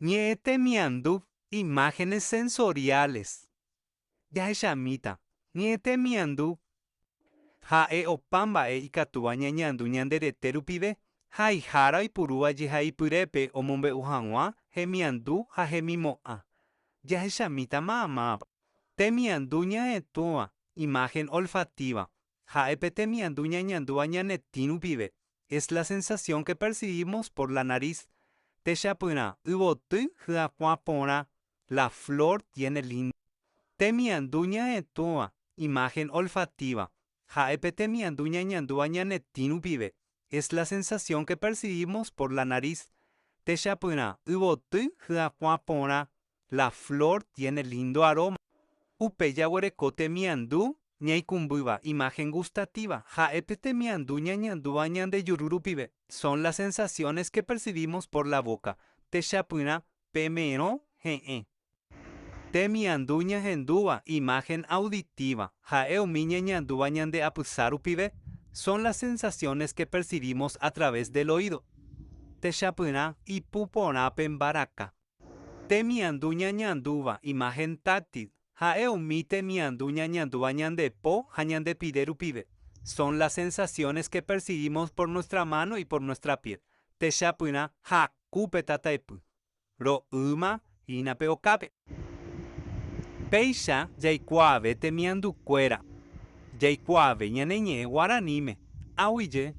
Ñe'ẽ temiandu, imágenes sensoriales. Jahechamíta, ñe'ẽ temiandu ha'e opa mba'e ikatúva ñañandu ñande rete rupive, haihára oipurúva jehaipyrépe omombe'u hag̃ua hemiandu ha hemimo'ã. Jahechamíta ma'amáva. Temiandu ñahetũva, imagen olfativa, ha'e pe temiandu ñañandúva ñane tĩ rupive, es la sensación que percibimos por la nariz. Techapyrã, yvoty hyakuã porã, la flor tiene lindo. Temiandu ñahetũva, imagen olfativa, ha'e pe temiandu ñañandúva ñane tĩ rupive, es la sensación que percibimos por la nariz. Techapyrã, yvoty hyakuã porã, la flor tiene lindo aroma. Upe jaguereko temiandu ñaikũmbýva, imagen gustativa, ha'e pe temiandu ñañandúva ñande juru rupive, son las sensaciones que percibimos por la boca. Techapyrã, pe merõ he'ẽ. Temiandu ñahendúva, imagen auditiva, ha'e umi ñañandúva ñande apysa rupive, son las sensaciones que percibimos a través del oído. Techapyrã, ipu porã pe mbaraka. Temiandu ñañandúva, imagen táctil, ha'e umi temiandu ñañandúva ñande po ha ñande pire rupive, son las sensaciones que percibimos por nuestra mano y por nuestra piel. Techapyrã, haku pe tataepy. Ro'ýma hína pe okápe. Péicha jaikuaave temiandukuéra. Jaikuaave ñane ñe'ẽ guaraníme. Aguyje.